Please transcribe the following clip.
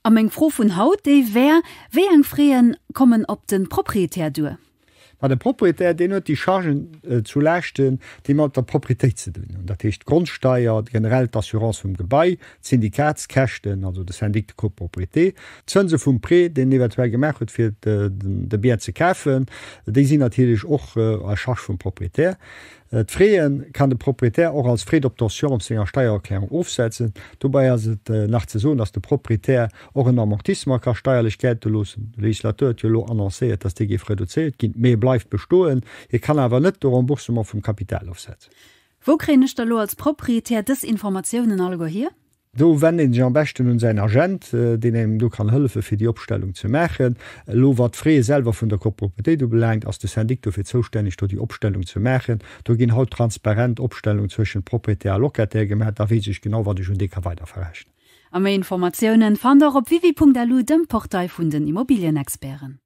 A meng Fro vun haut, déi wär, Wéi eng Fräen kommen op de Proprietär duer? Ma de Proprietär, deen huet déi Chargen zu Laaschten, déi mat der Proprietéit ze dinn hunn, dat heescht d'Grondsteier, generell d'Assurance vum Gebai, d'Syndikatskäschten, also de Syndic de copropriété, d'Zënse vum Prêt, deen en eventuell gemaach huet, fir de Bien ze kafen, déi sinn natierlech och à charge vum Proprietär. D'Fraie kann de Proprietär och als Frais d'obtention op senger Steiererklärung ofsetzen. Dobäi ass et nach ze soen, dass de Proprietär och en Amortissement ka steierlech gelte loossen. De Legislateur huet jo elo annoncéiert, dass dee géif reduzéiert ginn, mee e bleift bestoen. Hie kann awer net de Remboursement vum Kapital ofsetzen. Wou kréien ech da lo als Proprietär dës Informatiounen alleguer hier? Do wennt een sech am beschten un säin Agent, deen engem do kann hëllefen, fir déi Opstellung ze maachen. Elo wat d'Fraie selwer vun der Copropriétéit ubelaangt, ass de Syndic dofir zoustänneg, do déi Opstellung ze maachen. Do ginn haut transparent Opstellungen zwëschent Propriétaire a Locataire gemaach, da weess ech genau, wat ech un dee ka weiderverrechnen. A méi Informatiounen fannt der op wiwi.lu, dem Portail vun den Immobilienexperten.